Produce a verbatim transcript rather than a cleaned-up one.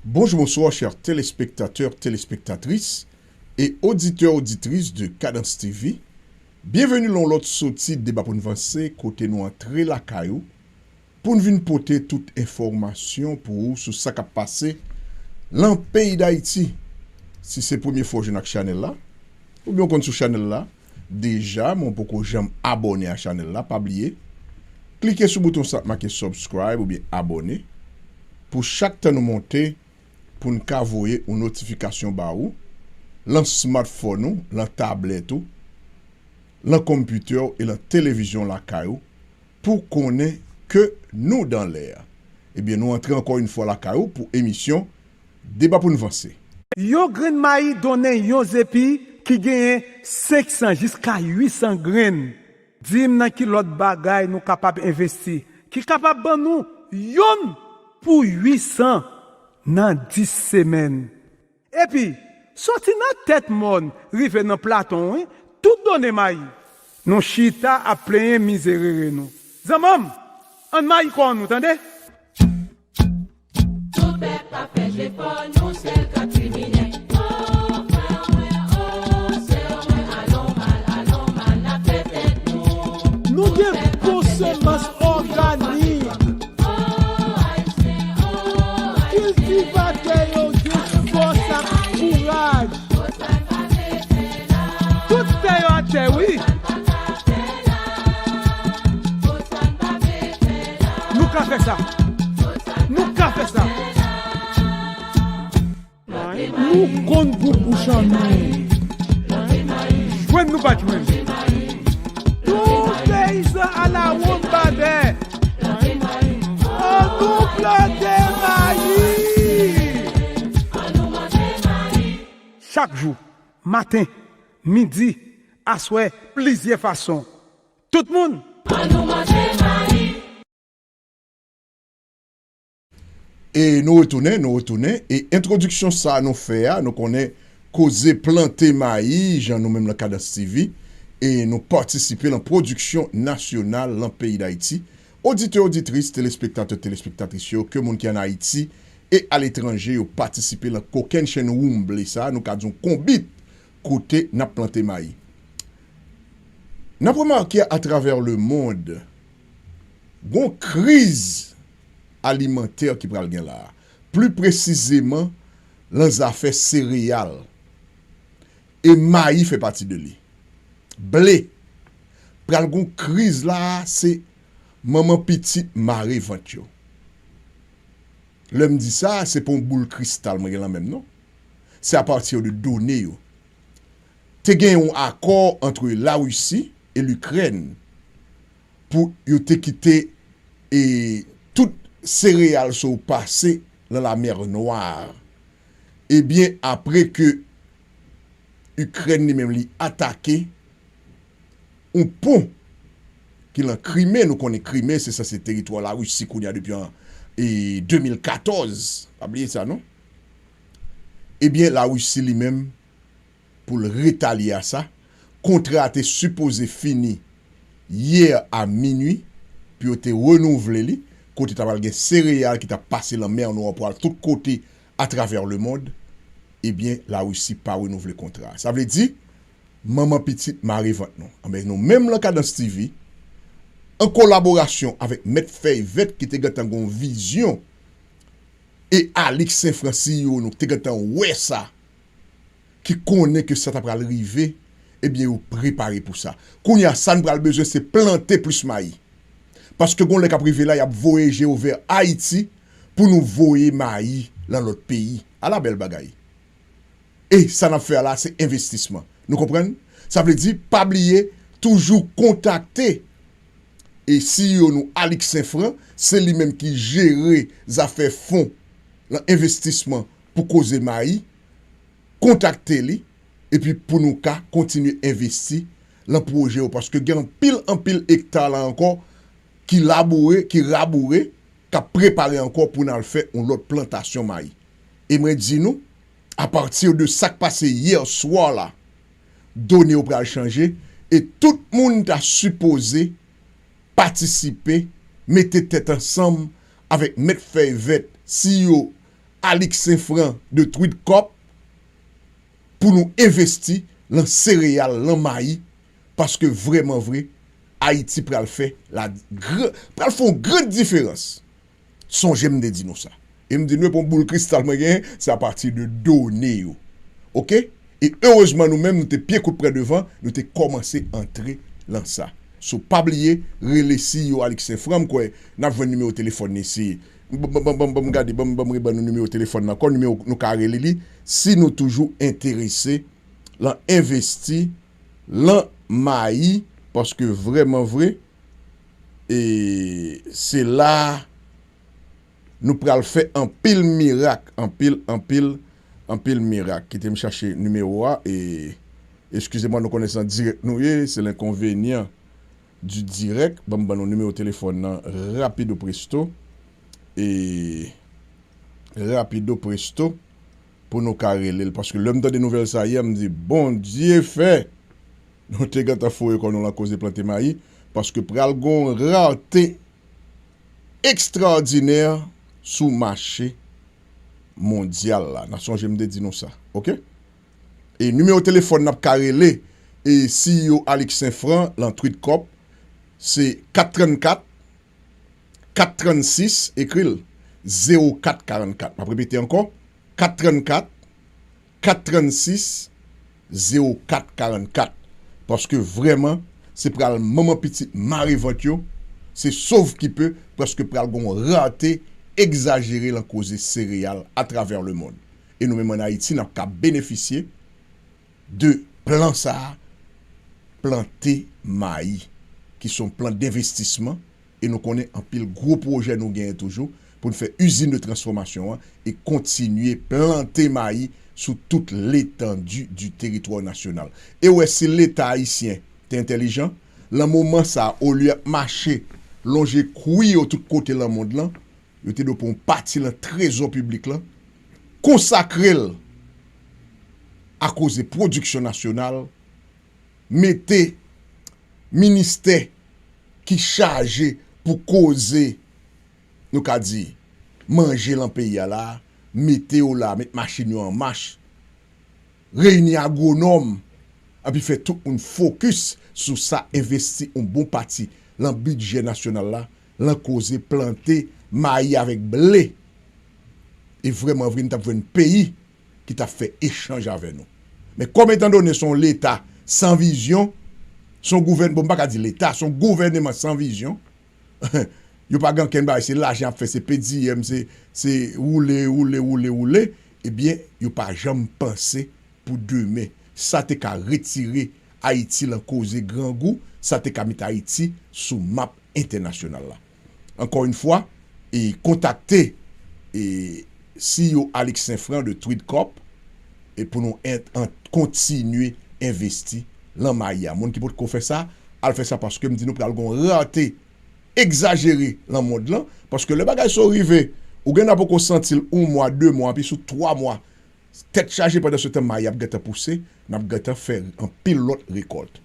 Bonjou, bonswa, chè telespektatè, telespektatris e oditè, oditris de Kadans T V. Byenveni lan yon lòt soti Deba pou n vanse, kote nou antre lakay ou pou n vin pote tout enfòmasyon pou ou sou sa k ap pase lan peyi Dayiti. Si se premye fwa w jwenn ak chanèl la, oubyen w konn sou chanèl la deja, men w poko janm abòne a chanèl la, pa bliye klike sou bouton sa k make subscribe oubyen abòne pou chak tan nou monte, pou n ka voye yon notifikasyon ba ou lan smartphone ou, lan tablèt ou, lan konpitè w e lan televizyon lakay ou pou konnen ke nou dan lè a. Ebyen, nou antre ankò yon fwa lakay ou pou emisyon Deba pou n vanse. Yon grenn mayi donnen yon zepi ki genyen senk san jiska uit san grenn. Di m nan ki lòt bagay nou kapab envesti ki kapab ban nou yonn pou uit san nan dis semèn. Epi, soti nan tèt mòn rive nan platon, wi, tout donnen mayi. Nou chita ap plenyen mizerere nou. Zanmanm, ann mayi kò nou, tande? Tout pèp ap fè jefò, nou sèl k ap triminen. O frè mwen, o sè mwen, alon mal, alon mal, n ap fè tèt nou. Nou gen bon semans òganik. Kiltivatè yo gen fòs ak kouraj. Tout tè yo atè, wi. Nou ka fè sa. Nou ka fè sa. Nou konn gou bouch an nou. Jwenn nou pa t jwenn. Tout peyizan alawonnbadè. Ann nou plante mayi. Chak jou, maten, midi, aswè, plizyè fason. Tout moun. Ann nou manje mayi. E nou retounen, nou retounen. E entwodiksyon sa a nou fè a, nou konnen koze plante mayi, jan nou menm lan Kadans T V, e nou patisipe lan pwodiksyon nasyonal lan peyi Dayiti. Oditè, oditris, telespektatè, telespektatris yo, ke moun ki ann Ayiti e aletranje, yo patisipe lan kokennchenn woumble sa a, nou ka di yon konbit kote n ap plante mayi. N ap remake atravè lemonn, gon kriz alimantè ki pral gen la a, pli presizeman lan zafè sereyal. E mayi fè pati de li. Ble. Pral gon kriz la a, se manman pitit mare vant yo. Lè m di sa, se pa yon boul kristal mwen gen lan men m, non. Se apati de done yo. Te gen yon akò ant Larisi e Likrèn pou yo te kite, e, tout sereyal sa yo pase lan Lamè Nwa. Ebyen, apre ke Ikrèn li menm li atake yon pon ki lan Krime, nou konnen Krime se sanse teritwa Larisi kounye a depi an, e, de mil katòz. Pa bliye sa, non? Ebyen, Larisi li menm, pou l retalye a sa, kontra a te sipoze fini yè a minui, pou yo te renouvle li, kote ta pral gen sereyal ki t ap pase Lanmè Nwa pou al tout kote atravè lemonn, ebyen, Larisi pa renouvle kontra a. Sa vle di, manman pitit mare vant nou. Anben, nou menm lan Kadans T V, an kolaborasyon avèk Mèt Fèy Vèt ki te gentan gon vizyon, e Alix Senfran, C E O nou, te gentan wè sa, ki konnen ke sa ta pral rive, ebyen, yo prepare pou sa. Kounye a, sa n pral bezwen, se plante plis mayi. Paske gon lè k ap rive la, y ap voye je yo vè Ayiti pou nou voye mayi lan lòt peyi. Ala bèl bagay! E sa n ap fè a la, se envestisman. Nou konprann? Sa vle di, pa bliye, toujou kontakte e C E O nou, Alix Senfran, se li menm ki jere zafè fon lan envestisman pou koze mayi. Kontakte li, epi pou nou ka kontinye envesti lan pwojè yo, paske gen anpil, anpil ekta la ankò ki laboure, ki raboure, k ap prepare ankò pou n al fè yon lòt plantasyon mayi. E mwen di nou, apati de sa k pase yè swa la, done yo pral chanje, e tout moun ta sipoze patisipe, mete tèt ansanm avèk Mèt Fèy Vèt, C E O Alix Saint-Franc de Tweed Corp pou nou envesti lan sereyal, lan mayi, paske vrèman vre, Ayiti pral fè la gran, pral fè yon gran diferans. Sonje m te di nou sa. E m di nou, e pa yon boul kristal mwen genyen, se apati de done yo. Oke? E erezman nou menm, nou te pye kout pran devan, nou te kòmanse antre lan sa. So, pa bliye, rele C E O Alix Saint-Franc, m kwè n ap jwenn nimewo telefòn li, se, ban m gade, ban m reban nou nimewo telefòn nan ankò, nimewo nou ka rele li, si nou toujou enterese lan envesti lan mayi, paske vrèman vre, e se la nou pral fè anpil mirak, anpil, anpil, anpil mirak. Kite m chache nimewo a, e eskize mwa, nou konnen se an dirèk nou ye, se lenkonvenyan di dirèk. Ban m ban nou nimewo telefòn nan rapido presto, e rapido presto, pou nou ka rele l. Paske lè m tande nouvèl sa yè, m di, Bondye fè! Nou te gentan foure kò nou lan koze plante mayi, paske pral gon rate ekstraòdinè sou mache mondyal la. N a sonje m te di nou sa, oke? E nimewo telefòn n ap ka rele e C E O Alix Saint-Franc lan Tweed Corp, se kat trannkat, kat trannsis, ekri l, zewo kat karannkat. M ap repete ankò, kat trannkat, kat trannsis, zewo kat karannkat. Paske vrèman, se pral manman pitit mare vant yo, se sov ki pe, paske pral gon rate egzajere lan koze sereyal atravè lemonn. E nou menm ann Ayiti, n ap ka benefisye de plan sa a, plante mayi, ki se yon plan denvestisman, e nou konnen anpil gwo pwojè nou genyen toujou pou n fè izin de transfòmasyon an e kontinye plante mayi sou tout letandi di teritwa nasyonal. E w wè, si Leta ayisyen te entèlijan, lan moman sa a, olye ap mache lonje kou yo tout kote lan mond lan, yo te dwe pran yon pati lan trezò piblik lan, konsakre l a koze pwodiksyon nasyonal, mete ministè ki chaje pou koze, nou ka di, manje lan peyi a la, mete yo la, met machin yo an mach, reyini agwonòm, epi fè tout moun fokis sou sa, envesti yon bon pati lan bidjè nasyonal la, lan koze plante mayi avèk ble. E vrèman vre, n t ap jwenn peyi ki t ap fè echanj avè nou. Men kòm etandone se yon Leta san vizyon, se yon gouvèn-, bon, m pa ka di Leta, se yon gouvèneman san vizyon, yo pa gen okenn bagay, se lajan y ap fè, se P D M, se, se woule, woule, woule, woule, ebyen, yo pa janm panse pou demen. Sa te ka retire Ayiti lan koze grangou, sa te ka met Ayiti sou map entènasyonal la. Ankò yon fwa, e kontakte e C E O Alix Saint-Franc de Tweed Corp e pou nou en-, an-, kontinye envesti lan mayi a. Moun ki potko fè sa, al fè sa paske m di nou pral gon rate egzajere lan mond lan, paske lè bagay sa yo rive, ou gen nan poko santi l yon mwa, de mwa, epi sou twa mwa, tèt chaje pandan se tan mayi ap gentan pouse, n ap gentan fè anpil lòt rekòlt.